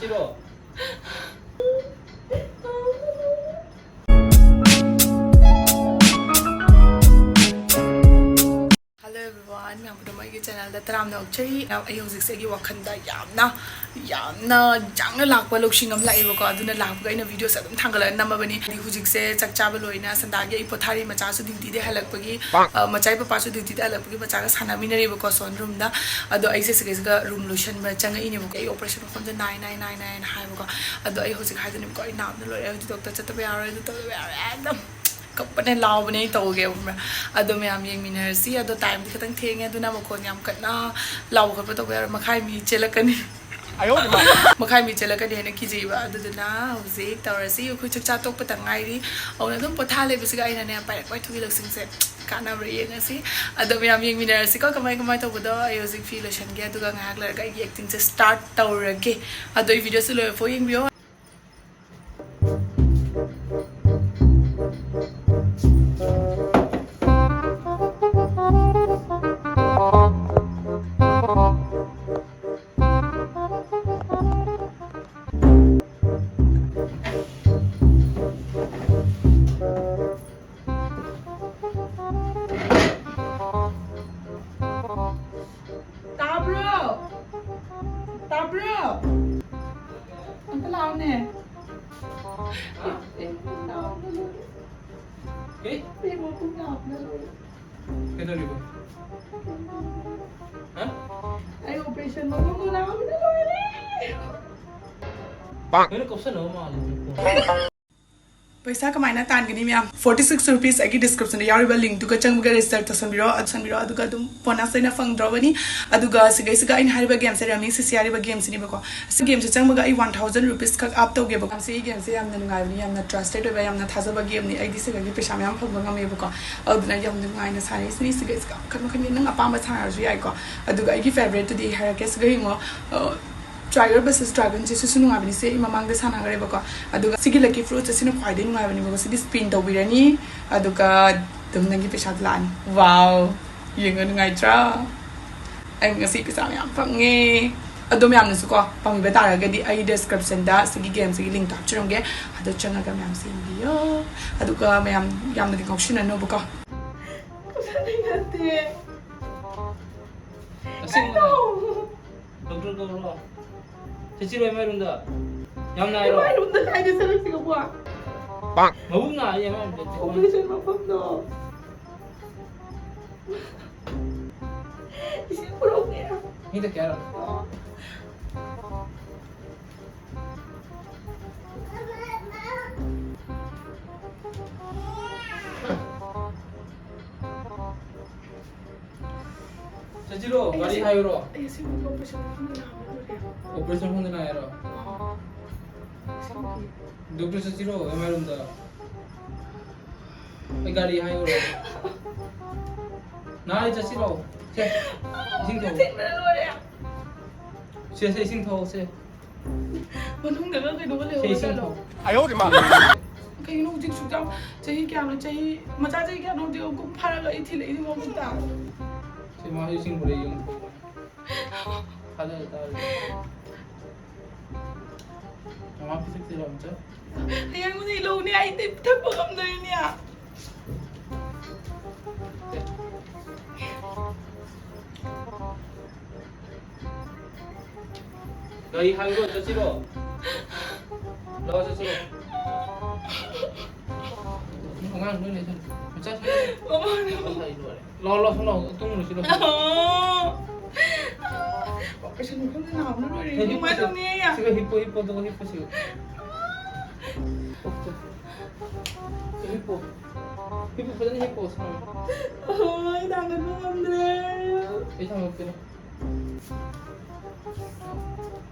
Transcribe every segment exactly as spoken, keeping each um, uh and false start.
ꯁꯤꯔꯣ? Hello everyone, ꯃꯌꯥꯝ ꯄꯨꯝꯅꯃꯛ ꯑꯩꯒꯤ ꯆꯦꯅꯦꯜꯗ ꯇꯔꯥꯝꯅ ꯑꯣꯛꯆꯔꯤ꯫ ꯑꯩ ꯍꯧꯖꯤꯛꯁꯦ ꯑꯩꯒꯤ ꯋꯥꯈꯜꯗ ꯌꯥꯝꯅ ꯌꯥꯝꯅ ꯌꯥꯡꯅ ꯂꯥꯛꯄ ꯂꯧꯁꯤꯡ ꯑꯃ ꯂꯥꯛꯑꯦꯕꯀꯣ꯫ ꯑꯗꯨꯅ ꯂꯥꯛꯄꯒ ꯑꯩꯅ ꯚꯤꯗꯤꯑꯣꯁꯦ ꯑꯗꯨꯝ ꯊꯥꯡꯒꯠꯂꯒ ꯅꯝꯃꯕꯅꯤ꯫ ꯍꯥꯏꯗꯤ ꯍꯧꯖꯤꯛꯁꯦ ꯆꯥꯛ ꯆꯥꯕ ꯂꯣꯏꯅ ꯁꯟꯗꯥꯒꯤ ꯑꯩ ꯄꯣꯊꯥꯔꯤ꯫ ꯃꯆꯥꯁꯨ ꯗ꯭ꯌꯨꯇꯤꯗꯒꯤ ꯍꯜꯂꯛꯄꯒꯤ, ꯑ, ꯃꯆꯥꯒꯤ ꯄꯄꯥꯁꯨ ꯗ꯭ꯌꯨꯇꯤꯗ ꯍꯜꯂꯛꯄꯒꯤ ꯃꯆꯥꯒ ꯁꯥꯟꯅꯃꯤꯟꯅꯔꯤꯕꯀꯣ ꯁꯣꯟ ꯔꯨꯝꯗ꯫ ꯑꯗꯣ ꯑꯩꯁꯦ ꯁꯤꯒꯩꯁꯤꯒ ꯔꯨꯝ ꯂꯣꯏꯁꯟꯕ ꯆꯪꯉꯛꯏꯅꯦꯕꯀꯣ꯫ ꯑꯩ ꯑꯣꯄꯔꯦꯁꯟ ꯃꯐꯝꯁꯦ ꯅꯥꯏ ꯅꯥꯏ ꯅꯥꯏ ꯅꯥꯏꯅ ꯍꯥꯏꯕꯀꯣ꯫ ꯑꯗꯣ ꯑꯩ ꯍꯧꯖꯤꯛ ꯍꯥꯏꯗꯣꯏꯅꯦꯕꯀꯣ, ꯑꯩ ꯅꯥꯕꯅ ꯂꯣꯏꯔꯦ, ꯍꯧꯖꯤꯛ ꯗꯣꯛꯇꯔ ꯆꯠꯇꯕ ꯌꯥꯔꯣꯏ, ꯑꯗꯨ ꯇꯧꯗꯕ ꯌꯥꯔꯣꯏ, ꯑꯗꯨꯝ ꯀꯞꯄꯅꯦ ꯂꯥꯎꯕꯅꯦ ꯑꯩ ꯇꯧꯒꯦ, ꯈꯪꯕ꯭ꯔꯥ? ꯑꯗꯣ ꯃꯌꯥꯝ ꯌꯦꯡꯃꯤꯟꯅꯔꯁꯤ꯫ ꯑꯗꯣ ꯇꯥꯏꯝꯗꯤ ꯈꯤꯇꯪ ꯊꯦꯡꯉꯦ, ꯑꯗꯨꯅ ꯃꯈꯣꯟ ꯌꯥꯝ ꯀꯟꯅ ꯂꯥꯎꯕ ꯈꯣꯠꯄ ꯇꯧꯕ ꯌꯥꯔꯣꯏ, ꯃꯈꯥꯏ ꯃꯤ ꯆꯦꯜꯂꯛꯀꯅꯤ꯫ ꯃꯈꯥꯏ ꯃꯤ ꯆꯦꯜꯂꯛꯀꯅꯤ ꯍꯥꯏꯅ ꯀꯤꯖꯩꯕ꯫ ꯑꯗꯨꯗꯨꯅ ꯍꯧꯖꯤꯛ ꯇꯧꯔꯁꯤ꯫ ꯑꯩꯈꯣꯏ ꯆꯥꯛꯆꯥ ꯇꯣꯛꯄꯇ ꯉꯥꯏꯔꯤ, ꯑꯗꯨꯅ ꯑꯗꯨꯝ ꯄꯣꯊꯥ ꯂꯩꯕꯁꯤꯒ ꯑꯩꯅꯅꯦ ꯄꯥꯏꯔꯛ ꯄꯥꯏꯊꯨꯒꯤ ꯂꯧꯁꯤꯡꯁꯦ ꯀꯥꯟꯅꯕ꯭ꯔꯥ ꯌꯦꯡꯉꯁꯤ꯫ ꯑꯗꯣ ꯃꯌꯥꯝ ꯌꯦꯡꯃꯤꯟꯅꯔꯁꯤꯀꯣ ꯀꯃꯥꯏ ꯀꯃꯥꯏ ꯇꯧꯕꯗꯣ꯫ ꯑꯩ ꯍꯧꯖꯤꯛ ꯐꯤ ꯂꯣꯏꯁꯟꯒꯦ, ꯑꯗꯨꯒ ꯉꯥꯏꯍꯥꯛ ꯂꯩꯔꯒ ꯑꯩꯒꯤ ꯑꯦꯛꯇꯤꯡꯁꯦ ꯁ꯭ꯇꯥꯔꯠ ꯇꯧꯔꯒꯦ꯫ ꯑꯗꯣ ꯑꯩ ꯚꯤꯗꯤꯑꯣꯁꯦ ꯂꯣꯏꯔꯐꯥꯎ ꯌꯦꯡꯕꯤꯌꯣ꯫ ꯇꯥꯕ꯭ꯔꯣ? ꯇꯥꯕ꯭ꯔꯣ? ꯑꯝꯇ ꯂꯥꯛꯑꯣꯅꯦ꯫ ꯀꯩ? ꯀꯩꯗꯧꯔꯤꯕ? ꯍꯥ? ꯑꯩ ꯑꯣꯄꯔꯦꯁꯟ ꯃꯅꯨꯡꯗ ꯅꯥꯕꯅ ꯂꯣꯏꯔꯦ꯫ ꯂꯣꯏꯅ ꯀꯨꯞꯁꯟꯅꯕ ꯃꯥꯜꯂꯦ꯫ ꯄꯩꯁꯥ ꯀꯃꯥꯏꯅ ꯇꯥꯟꯒꯅꯤ ꯃꯌꯥꯝ? Forty six rupees ꯑꯩꯒꯤ ꯗꯤꯁꯀ꯭ꯔꯤꯞꯁꯟꯗ ꯌꯥꯎꯔꯤꯕ ꯂꯤꯡꯛꯇꯨꯒ ꯆꯪꯕꯒ ꯔꯦꯖꯤꯁꯇꯔ ꯇꯧꯁꯟꯕꯤꯔꯣ, ꯇꯧꯁꯟꯕꯤꯔꯣ, ꯑꯗꯨꯒ ꯑꯗꯨꯝ ꯕꯣꯅꯁ ꯑꯣꯏꯅ ꯐꯪꯗ꯭ꯔꯣꯕꯅꯤ꯫ ꯑꯗꯨꯒ ꯁꯤꯒꯩꯁꯤꯒ ꯑꯩꯅ ꯍꯥꯏꯔꯤꯕ ꯒꯦꯝꯁꯦ, ꯔꯃꯤ ꯁꯤꯁꯤ ꯍꯥꯏꯔꯤꯕ ꯒꯦꯝꯁꯤꯅꯦꯕꯀꯣ꯫ ꯁꯤ ꯒꯦꯝꯁꯦ ꯆꯪꯕꯒ ꯑꯩ one thousand rupees ꯈꯛ ꯑꯞ ꯇꯧꯒꯦꯕꯀꯣ꯫ ꯁꯤ ꯒꯦꯝꯁꯦ ꯌꯥꯝꯅ ꯅꯨꯡꯉꯥꯏꯕꯅꯤ, ꯌꯥꯝꯅ ꯇ꯭ꯔꯁꯇꯦꯠ ꯑꯣꯏꯕ, ꯌꯥꯝꯅ ꯊꯥꯖꯕ ꯒꯦꯝꯅꯤ꯫ ꯑꯩꯗꯤ ꯁꯤꯗꯒꯤ ꯄꯩꯁꯥ ꯃꯌꯥꯝ ꯐꯪꯕ ꯉꯝꯃꯦꯕꯀꯣ꯫ ꯑꯗꯨꯅ ꯌꯥꯝꯅ ꯅꯨꯡꯉꯥꯏꯅ ꯁꯥꯟꯅꯩꯁꯤꯅꯤ꯫ ꯁꯤꯒꯩꯁꯤꯒ ꯃꯈꯟ ꯃꯈꯟꯒꯤ ꯅꯪ ꯑꯄꯥꯝꯕ ꯁꯥꯟꯅꯔꯁꯨ ꯌꯥꯏꯀꯣ꯫ ꯑꯗꯨꯒ ꯑꯩꯒꯤ ꯐꯦꯕꯔꯦꯠꯇꯨꯗꯤ ꯍꯥꯏꯔꯛꯀꯦ꯫ ꯁꯤꯒ ꯌꯦꯡꯉꯣ, ꯑ, Tiger versus Dragon ꯁꯤꯁꯨ ꯅꯨꯡꯉꯥꯏꯕꯅꯤ꯫ ꯁꯤ ꯑꯩ ꯃꯃꯥꯡꯗ ꯁꯥꯟꯅꯈ꯭ꯔꯦꯕꯀꯣ꯫ ꯑꯗꯨꯒ ꯁꯤꯒꯤ lucky fruit ꯁꯦ, ꯁꯤꯅ ꯈ꯭ꯋꯥꯏꯗꯒꯤ ꯅꯨꯡꯉꯥꯏꯕꯅꯦꯕꯀꯣ꯫ ꯁꯤꯗꯤ spin ꯇꯧꯕꯤꯔꯅꯤ, ꯑꯗꯨꯒ ꯑꯗꯨꯝ ꯅꯪꯒꯤ ꯄꯩꯁꯥꯗꯣ ꯂꯥꯛꯑꯅꯤ꯫ Wow! ꯌꯦꯡꯉꯣ, ꯅꯨꯡꯉꯥꯏꯇ꯭ꯔꯥ? ꯑꯩ ꯉꯁꯤ ꯄꯩꯁꯥ ꯃꯌꯥꯝ ꯐꯪꯉꯦ꯫ ꯑꯗꯣ ꯃꯌꯥꯝꯅꯁꯨꯀꯣ, ꯄꯥꯝꯕꯤꯕ ꯇꯥꯔꯒꯗꯤ ꯑꯩ description ꯗ ꯁꯤꯒꯤ game ꯁꯤꯒꯤ link ꯇꯣ ꯍꯥꯞꯆꯔꯝꯒꯦ꯫ ꯑꯗꯣ ꯆꯪꯉꯒ ꯃꯌꯥꯝꯁꯦ ꯌꯦꯡꯕꯤꯌꯣ꯫ ꯑꯗꯨꯒ ꯃꯌꯥꯝ ꯌꯥꯝꯅꯗꯤ ꯉꯥꯎꯁꯤꯟꯅꯅꯣꯕꯀꯣ꯫ ꯀꯗꯥꯏꯗꯩ ꯅꯠꯇꯦ꯫ ꯑꯁꯦꯡꯕ ꯀꯩꯅꯣ? Doctor ꯀꯧꯔꯣ꯫ ꯆꯠꯁꯤꯔꯣ ꯏꯃꯥꯏꯔꯣꯝꯗ? ꯌꯥꯝ ꯅꯥꯏꯔꯣ? ꯏꯃꯥꯏꯔꯣꯝꯗ ꯀꯥꯏꯗ ꯆꯠꯂꯛꯁꯤꯒꯕꯣ? ꯃꯕꯨꯛ ꯅꯥꯔꯦ ꯏꯃꯥꯏꯔꯣꯝꯗ꯫ Operation ꯃꯐꯝꯗꯣ꯫ ꯏꯁꯤꯡ ꯄꯨꯔꯛꯎꯅꯦ꯫ ꯃꯤꯗ ꯀꯌꯥꯔꯣ? ꯆꯠꯁꯤꯔꯣ? ꯒꯥꯔꯤ ꯍꯥꯏꯌꯨꯔꯣ? ꯑꯩ ꯑꯁꯦꯡꯕꯒꯤ operation ꯃꯐꯝꯗ ꯅꯥꯕ ꯂꯣꯏꯔꯦ꯫ Operation ꯃꯐꯝꯗ ꯅꯥꯏꯔꯣ? ꯑꯥ꯫ ꯑꯁꯦꯡꯕꯒꯤ꯫ Doctor ꯆꯠꯁꯤꯔꯣ? ꯏꯃꯥꯏꯔꯣꯝꯗ꯫ ꯑꯩ ꯒꯥꯔꯤ ꯍꯥꯏꯌꯨꯔꯣ? ꯅꯥꯔꯦ, ꯆꯠꯁꯤꯔꯣ? ꯁꯦ, ꯏꯁꯤꯡ ꯊꯛꯑꯣ꯫ ꯊꯤꯟꯕꯅ ꯂꯣꯏꯔꯦ꯫ ꯁꯦ, ꯁꯦ, ꯏꯁꯤꯡ ꯊꯛꯑꯣ, ꯁꯦ꯫ ꯃꯅꯨꯡꯗꯒ ꯀꯩꯅꯣꯒ ꯁꯦ, ꯏꯁꯤꯡ ꯂꯩꯍꯧꯔꯖꯥꯠꯂꯣ? ꯊꯛꯑꯣ꯫ ꯀꯩꯅꯣ ꯍꯧꯖꯤꯛ ꯁꯨꯛ ꯌꯥꯝ ꯆꯍꯤ ꯀꯌꯥꯅꯣ? ꯆꯍꯤ, ꯃꯆꯥ ꯆꯍꯤ ꯀꯌꯥꯅꯣ? ꯍꯧꯖꯤꯛ ꯀꯨꯝ ꯐꯥꯔꯒ ꯑꯩ ꯊꯤꯜꯂꯛꯏꯁꯤꯕꯣ ꯍꯧꯖꯤꯛꯇ꯫ ꯁꯤ ꯃꯥ ꯏꯁꯤꯡ ꯄꯨꯔꯛꯏ ꯌꯦꯡꯉꯨ꯫ ꯊꯥꯖꯗ ꯇꯥꯔꯗꯤ꯫ ꯃꯃꯥ ꯄꯤꯊꯛꯁꯤꯔꯣ ꯑꯝꯇ? ꯍꯌꯦꯡ ꯎꯅꯤ ꯂꯧꯅꯤ ꯑꯩꯗꯤ ꯊꯛꯄ ꯉꯝꯗꯣꯏꯅꯦ꯫ ꯒꯥꯔꯤ ꯍꯥꯏꯔꯣ, ꯆꯠꯁꯤꯔꯣ? ꯂꯥꯛꯑꯣ, ꯆꯠꯁꯤꯔꯣ? ꯑꯉꯥꯡ ꯂꯣꯏ ꯂꯩꯁꯟ-, ꯃꯆꯥꯁꯨ ꯂꯣꯏ-, ꯃꯃꯥꯅ ꯃꯆꯥꯁꯨ ꯂꯣꯏꯔꯦ꯫ ꯂꯥꯛꯑꯣ, ꯂꯥꯛꯑꯣ, ꯁꯣꯝ ꯂꯥꯛꯑꯣ, ꯇꯨꯝꯃꯨꯔꯣ, ꯁꯤ ꯂꯥꯛꯑꯣ꯫ ꯑꯣꯄꯔꯦꯁꯟ ꯃꯐꯝꯗ ꯅꯥꯕꯅ ꯂꯣꯏꯔꯦ꯫ ꯁꯤ ꯍꯤꯞꯄꯣ, ꯀꯃꯥꯏꯅ ꯁꯤ, ꯇꯧꯅꯤ ꯑꯩ? ꯁꯤꯗ ꯍꯤꯞꯄꯣ, ꯍꯤꯞꯄꯣ, ꯑꯗꯨꯒ ꯍꯤꯞꯄꯣ, ꯁꯤꯗ꯫ ꯍꯤꯞꯄꯣ꯫ ꯍꯤꯞꯄꯣ, ꯐꯖꯅ ꯍꯤꯞꯄꯣ, ꯁꯥꯡꯅ꯫ ꯑꯣ, ꯑꯩ ꯊꯥꯡꯒꯠꯄ ꯉꯝꯗ꯭ꯔꯦ꯫ ꯑꯩ ꯊꯥꯡꯒꯠꯀꯦ꯫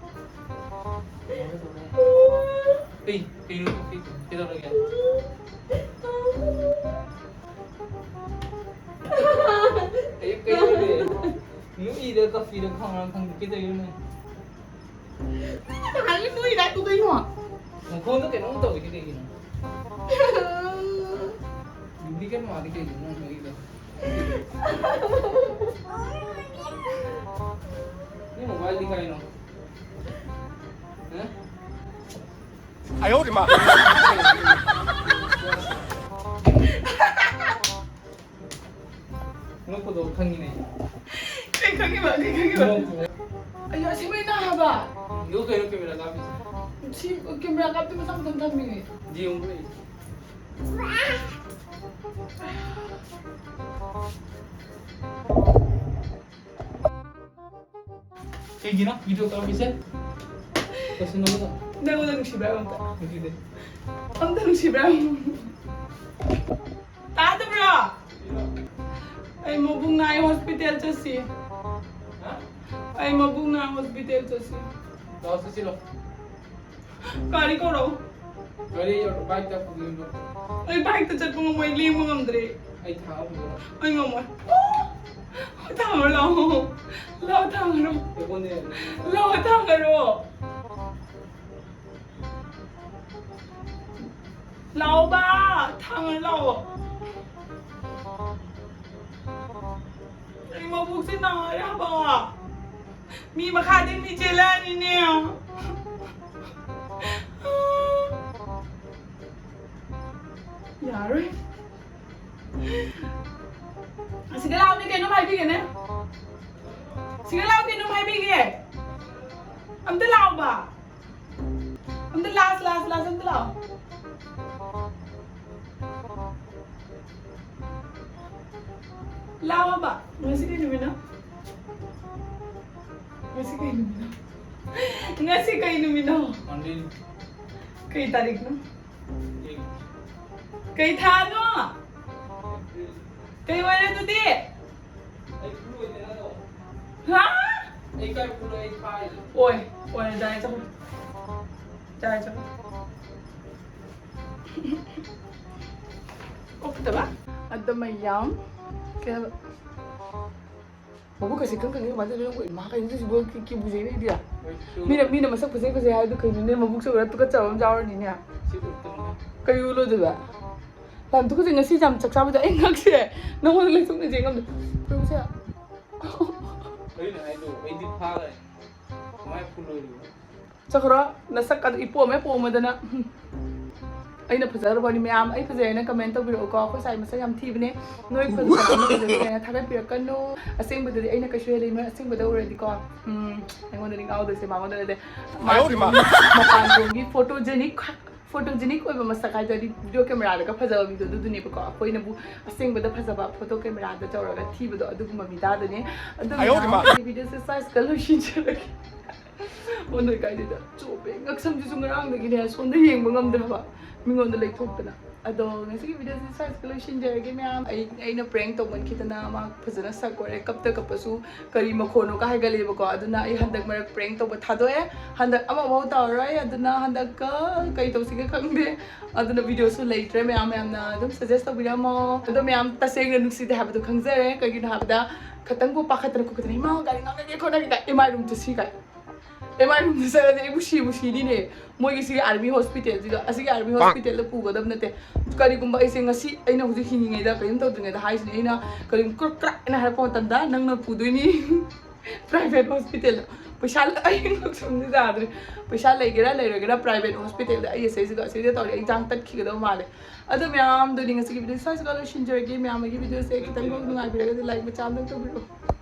ꯑꯩ, ꯀꯩꯅꯣ, ꯀꯩ-, ꯀꯩꯗꯧꯔꯒꯦ? ꯑꯩ ꯀꯩꯗꯧꯔꯒꯦ? ꯅꯣꯛꯏꯔ ꯀꯞꯄꯤꯔ ꯈꯪꯕ꯭ꯔꯥ ꯈꯪꯗꯦ, ꯀꯩꯗꯧꯔꯤꯅꯣ? ꯅꯍꯥꯟꯒꯩ ꯅꯣꯛꯏꯔ ꯍꯥꯏꯗꯣ ꯀꯩꯅꯣ? ꯅꯈꯣꯟꯗꯣ ꯀꯩꯅꯣꯝ ꯇꯧꯋꯤꯗꯤ ꯀꯩꯒꯤꯅꯣ? ꯌꯨꯕꯤ ꯀꯩꯅꯣ ꯃꯥꯜꯂꯤ ꯀꯩꯒꯤꯅꯣ ꯅꯪ ꯅꯣꯛꯏꯗꯣ? ꯅꯪ ꯃꯣꯕꯥꯏꯜꯗꯤ ꯀꯥꯏꯅꯣ? ꯍꯥ? ꯅꯣꯛꯄꯗꯣ ꯈꯪꯉꯤꯅꯦ꯫ ꯀꯩ ꯈꯪꯉꯤꯕ? ꯀꯩ ꯈꯪꯉꯤꯕ? ꯅꯣꯛꯄꯗꯣ꯫ ꯑꯩ ꯑꯁꯦꯡꯕꯩ ꯅꯥ ꯍꯥꯏꯕ꯫ ꯅꯣꯛ ꯀꯩꯅꯣ ꯀꯦꯃꯦꯔꯥ ꯀꯥꯞꯄꯤꯁꯦ? ꯁꯤ ꯀꯦꯃꯦꯔꯥ ꯀꯥꯞꯇꯦ, ꯃꯁꯥ ꯃꯊꯟ ꯊꯝꯃꯤꯅꯦ꯫ ꯌꯦꯡꯉꯨ ꯂꯩ꯫ ꯀꯩꯒꯤꯅꯣ ꯚꯤꯗꯤꯑꯣ ꯀꯥꯞꯄꯤꯁꯦ? ꯀꯩꯁꯨ ꯅꯣꯛꯀꯅꯣ꯫ ꯅꯪꯉꯣꯟꯗ ꯅꯨꯡꯁꯤꯕ꯭ꯔꯥ ꯑꯝꯇ? ꯅꯨꯡꯁꯤꯗꯦ꯫ ꯑꯝꯇ ꯅꯨꯡꯁꯤꯕ꯭ꯔꯥ? ꯇꯥꯗꯕ꯭ꯔꯣ? ꯑꯩ ꯃꯕꯨꯛ ꯅꯥꯏ, ꯍꯣꯁꯄꯤꯇꯥꯜ ꯆꯠꯁꯤ꯫ ꯍꯥ? ꯑꯩ ꯃꯕꯨꯛ ꯅꯥꯏ, ꯍꯣꯁꯄꯤꯇꯥꯜ ꯆꯠꯁꯤ꯫ ꯂꯥꯛꯑꯣ, ꯆꯠꯁꯤ ꯂꯥꯛꯑꯣ꯫ ꯒꯥꯔꯤ ꯀꯧꯔꯛꯑꯣ꯫ ꯒꯥꯔꯤ ꯌꯧꯔꯣ, ꯕꯥꯏꯛꯇ ꯄꯨꯕꯤꯌꯨ꯫ ꯑꯩ ꯕꯥꯏꯛꯇ ꯆꯠꯄ ꯉꯝꯃꯣꯏ, ꯂꯦꯡꯕ ꯉꯝꯗ꯭ꯔꯦ꯫ ꯑꯩ ꯊꯥꯡ ꯑꯃ ꯄꯨꯔꯛꯑꯣ꯫ ꯑꯩ ꯉꯝꯃꯣꯏ꯫ ꯊꯥꯡꯉꯔꯣ, ꯂꯥꯛꯑꯣ꯫ ꯂꯥꯛꯑꯣ, ꯊꯥꯡꯉꯔꯣ꯫ ꯑꯩꯉꯣꯟꯗ ꯌꯥꯗꯦ꯫ ꯂꯥꯛꯑꯣ, ꯊꯥꯡꯉꯔꯣ꯫ ꯂꯥꯛꯑꯣꯕ, ꯊꯥꯡꯉꯔꯣ, ꯂꯥꯛꯑꯣ꯫ ꯑꯩ ꯃꯕꯨꯛꯁꯦ ꯅꯥꯔꯦ ꯍꯥꯏꯕ꯫ ꯃꯤ ꯃꯈꯥꯗꯩ ꯃꯤ ꯆꯦꯜꯂꯛꯑꯅꯤꯅꯦ꯫ ꯌꯥꯔꯣꯏ꯫ ꯑꯁꯤꯗ ꯂꯥꯛꯑꯣꯅꯦ, ꯀꯩꯅꯣꯝ ꯍꯥꯏꯕꯤꯒꯦꯅꯦ꯫ ꯁꯤꯗ ꯂꯥꯛꯑꯣ, ꯀꯩꯅꯣꯝ ꯍꯥꯏꯕꯤꯒꯦ꯫ ꯑꯝꯇ ꯂꯥꯛꯑꯣꯕ꯫ ꯑꯝꯇ ꯂꯥꯁ, ꯂꯥꯁ, ꯂꯥꯁ ꯑꯝꯇ ꯂꯥꯛꯑꯣ꯫ ꯂꯥꯛꯑꯣꯕ꯫ ꯉꯁꯤ ꯀꯩ ꯅꯨꯃꯤꯠꯅꯣ? ꯉꯁꯤ ꯀꯩ ꯅꯨꯃꯤꯠꯅꯣ? ꯉꯁꯤ ꯀꯩ ꯅꯨꯃꯤꯠꯅꯣ? ꯃꯟꯗꯦꯅꯤ꯫ ꯀꯩ ꯇꯥꯔꯤꯛꯅꯣ? ꯑꯦ꯫ ꯀꯩ ꯊꯥꯅꯣ? ꯑꯦꯄ꯭ꯔꯤꯜ꯫ ꯀꯩ ꯑꯣꯏꯔꯦ ꯑꯗꯨꯗꯤ? ꯑꯩ ꯄꯨ ꯑꯣꯏꯗꯅ ꯑꯗꯣ꯫ ꯍꯥ? ꯑꯩ ꯀꯥꯏ ꯄꯨꯅꯣ ꯑꯩ ꯐꯥꯔꯤꯁꯦ? ꯑꯣꯏ, ꯑꯣꯏ, ꯌꯥꯔꯦ, ꯆꯠꯈ꯭ꯔꯣ꯫ ꯌꯥꯔꯦ, ꯆꯠꯈ꯭ꯔꯣ꯫ ꯀꯣꯛꯇꯕ? ꯑꯗꯣ ꯃꯌꯥꯝ, ꯀꯩ ꯍꯥꯏꯕ? ꯃꯕꯨꯛ ꯑꯁꯤ ꯀꯪ ꯀꯪꯉꯤ ꯀꯃꯥꯏꯅ ꯇꯧꯗꯣꯏꯅꯣ? ꯏꯃꯥ, ꯀꯩꯅꯣ ꯇꯧꯏꯁꯤꯕꯣ? ꯀꯤ-, ꯀꯤꯕꯨ ꯀꯤꯖꯩꯅꯦ ꯑꯩꯗꯤ꯫ ꯍꯣꯏ, ꯁꯨ-, ꯃꯤꯅ, ꯃꯤꯅ ꯃꯁꯛ ꯐꯖꯩ ꯐꯖꯩ ꯍꯥꯏꯗꯣ ꯀꯩꯅꯣꯅꯦ? ꯃꯕꯨꯛꯁꯨ ꯎꯔ ꯇꯨꯀꯠꯆꯕ ꯑꯃ ꯌꯥꯎꯔꯅꯤꯅꯦ꯫ ꯁꯤ ꯎꯠꯇꯅ꯫ ꯀꯩ ꯎꯠꯂꯨꯗꯣꯏꯕ? ꯌꯥꯝ ꯇꯨꯀꯠꯆꯩ꯫ ꯉꯁꯤ ꯌꯥꯝ ꯆꯥꯛ ꯆꯥꯕꯗ ꯑꯩ ꯉꯛꯁꯦ ꯅꯉꯣꯟꯗ ꯂꯩꯊꯣꯛꯅ ꯌꯦꯡ ꯉꯝꯗꯦ꯫ ꯀꯩꯅꯣꯁꯦ? ꯀꯩꯅꯣ ꯍꯥꯏꯗꯣ? ꯑꯩꯗꯤ ꯐꯥꯔꯦ꯫ ꯀꯃꯥꯏꯅ ꯐꯨꯜ ꯑꯣꯏꯔꯤꯕ? ꯆꯠꯈ꯭ꯔꯣ꯫ ꯅꯁꯛ ꯑꯗꯨ ꯏꯄꯣꯝ ꯍꯦꯛ ꯄꯣꯝꯃꯗꯅ꯫ ꯑꯩꯅ ꯐꯖꯈ꯭ꯔꯕꯅꯤ ꯃꯌꯥꯝ꯫ ꯑꯩ ꯐꯖꯩ ꯍꯥꯏꯅ comment ꯇꯧꯕꯤꯔꯛꯎꯀꯣ꯫ ꯑꯩꯈꯣꯏ ꯁꯥꯏ ꯃꯁꯛ ꯌꯥꯝ ꯊꯤꯕꯅꯦ꯫ ꯅꯣꯏ ꯐꯖꯕ ꯑꯃ ꯐꯖꯕꯅꯦ ꯍꯥꯏꯅ ꯊꯥꯒꯠꯄꯤꯔꯛꯀꯅꯨ꯫ ꯑꯁꯦꯡꯕꯗꯗꯤ ꯑꯩꯅ ꯀꯩꯁꯨ ꯍꯦꯜꯂꯤ꯫ ꯅꯣꯏ ꯑꯁꯦꯡꯕꯗ ꯎꯔꯗꯤꯀꯣ꯫ ꯎꯝ, ꯑꯩꯉꯣꯟꯗꯗꯤ ꯉꯥꯎꯗꯣꯏꯁꯦ ꯃꯉꯣꯟꯗ ꯅꯠꯇꯦ꯫ ꯃꯥꯁꯦ ꯃꯄꯥꯟ ꯂꯣꯝꯒꯤ photogenic photogenic ꯑꯣꯏꯕ ꯃꯁꯛ ꯍꯥꯏꯇꯥꯔꯗꯤ video cameraꯗꯒ ꯐꯖꯕ ꯃꯤꯗꯣ ꯑꯗꯨꯗꯨꯅꯦꯕꯀꯣ꯫ ꯑꯩꯈꯣꯏꯅꯕꯨ ꯑꯁꯦꯡꯕꯗ ꯐꯖꯕ photo cameraꯗ ꯇꯧꯔꯒ ꯊꯤꯕꯗꯣ ꯑꯗꯨꯒꯨꯝꯕ ꯃꯤꯗꯥꯗꯨꯅꯦ꯫ ꯑꯗꯣ ꯑꯌꯣ, ꯃꯌꯥꯝ, ꯏꯃꯥ꯫ ꯑꯩ videoꯁꯦ ꯁ꯭ꯋꯥꯏꯁꯤꯗ ꯂꯣꯏꯁꯤꯟꯖꯔꯒꯦ꯫ ꯑꯣ, ꯅꯣꯏ ꯀꯥꯏꯗꯩꯗ ꯆꯣꯞꯄꯦ꯫ ꯉꯛꯁꯝꯁꯤꯁꯨ ꯉꯔꯥꯡꯗꯒꯤꯅꯦ ꯁꯣꯝꯗ ꯌꯦꯡꯕ ꯉꯝꯗ꯭ꯔꯕ ꯃꯤꯉꯣꯟꯗ ꯂꯩꯊꯣꯛꯇꯅ꯫ ꯑꯗꯣ ꯉꯁꯤꯒꯤ videoꯁꯦ ꯁ꯭ꯋꯥꯏꯁꯤꯗ ꯂꯣꯏꯁꯤꯟꯖꯔꯒꯦ ꯃꯌꯥꯝ꯫ ꯑꯩ, ꯑꯩꯅ prank ꯇꯧꯃꯟꯈꯤꯗꯅ ꯃꯥ ꯐꯖꯅ ꯁꯛꯄ ꯍꯧꯔꯦ꯫ ꯀꯞꯇ ꯀꯞꯄꯁꯨ ꯀꯔꯤ ꯃꯈꯣꯟꯅꯣꯒ ꯍꯥꯏꯒꯠꯂꯦꯕꯀꯣ꯫ ꯑꯗꯨꯅ ꯑꯩ ꯍꯟꯗꯛ ꯃꯔꯛ prank ꯇꯧꯕ ꯊꯥꯗꯣꯛꯑꯦ꯫ ꯍꯟꯗꯛ ꯑꯃꯐꯥꯎ ꯇꯧꯔꯔꯣꯏ꯫ ꯑꯗꯨꯅ ꯍꯟꯗꯛꯀ ꯀꯩ ꯇꯧꯁꯤꯒꯦ ꯈꯪꯗꯦ꯫ ꯑꯗꯨꯅ videoꯁꯨ ꯂꯩꯇ꯭ꯔꯦ꯫ ꯃꯌꯥꯝ, ꯃꯌꯥꯝꯅ ꯑꯗꯨꯝ suggest ꯇꯧꯕꯤꯔꯝꯃꯣ꯫ ꯑꯗꯣ ꯃꯌꯥꯝ ꯇꯁꯦꯡꯅ ꯅꯨꯡꯁꯤꯗꯦ ꯍꯥꯏꯕꯗꯣ ꯈꯪꯖꯔꯦ꯫ ꯀꯩꯒꯤꯅꯣ ꯍꯥꯏꯕꯗ ꯈꯇꯪꯕꯨ ꯄꯥꯈꯠꯇꯅ ꯈꯣꯠꯇꯅ, "ꯏꯃꯥ, ꯒꯥꯔꯤ ꯉꯥꯡꯅꯒꯦ ꯈꯣꯠꯅꯒꯦ" ꯀꯥꯏ MI roomꯗ ꯁꯤ ꯀꯥꯏ꯫ MI roomꯗ ꯆꯠꯂꯗꯤ ꯑꯩꯕꯨ ꯁꯤꯕꯨ ꯁꯤꯅꯤꯅꯦ꯫ ꯃꯣꯏꯒꯤ ꯁꯤꯒꯤ army hospitalꯁꯤꯗ, ꯑꯁꯤꯒꯤ army hospitalꯗ ꯄꯨꯒꯗꯕ ꯅꯠꯇꯦ꯫ ꯀꯔꯤꯒꯨꯝꯕ ꯑꯩꯁꯦ ꯉꯁꯤ, ꯑꯩꯅ ꯍꯧꯖꯤꯛ ꯍꯤꯡꯉꯤꯉꯩꯗ ꯀꯔꯤꯝ ꯇꯧꯗ꯭ꯔꯤꯉꯩꯗ ꯍꯥꯏꯁꯤꯅꯦ, ꯑꯩꯅ ꯀꯔꯤꯒꯨꯝꯕ ꯀ꯭ꯔꯛ ꯀ꯭ꯔꯛ ꯍꯥꯏꯅ ꯍꯥꯏꯔꯛꯄ ꯃꯇꯝꯗ ꯅꯪꯅ ꯄꯨꯗꯣꯏꯅꯤ꯫ Private hospitalꯗ꯫ ꯄꯩꯁꯥ ꯂ-, ꯑꯩ ꯉꯛꯁꯝꯁꯦ ꯌꯥꯗ꯭ꯔꯦ꯫ ꯄꯩꯁꯥ ꯂꯩꯒꯦꯔꯥ ꯂꯩꯔꯣꯏꯒꯦꯔꯥ private hospitalꯗ ꯑꯩ ꯑꯁꯤꯁꯤꯒ ꯑꯁꯤꯗ ꯇꯧꯔꯗꯤ ꯑꯩ ꯖꯥꯡ ꯇꯠꯈꯤꯒꯗꯕ ꯃꯥꯜꯂꯦ꯫ ꯑꯗꯣ ꯃꯌꯥꯝꯗꯨꯅꯤ ꯉꯁꯤꯒꯤ video ꯁ꯭ꯋꯥꯏꯁꯤꯒ ꯂꯣꯏꯁꯤꯟꯖꯔꯒꯦ꯫ ꯃꯌꯥꯝ ꯑꯩꯒꯤ videoꯁꯦ ꯈꯤꯇꯪ ꯅꯨꯡꯉꯥꯏꯕꯤꯔꯒꯗꯤ like ꯃꯆꯥ ꯑꯝꯇꯪ ꯇꯧꯕꯤꯔꯛꯑꯣ꯫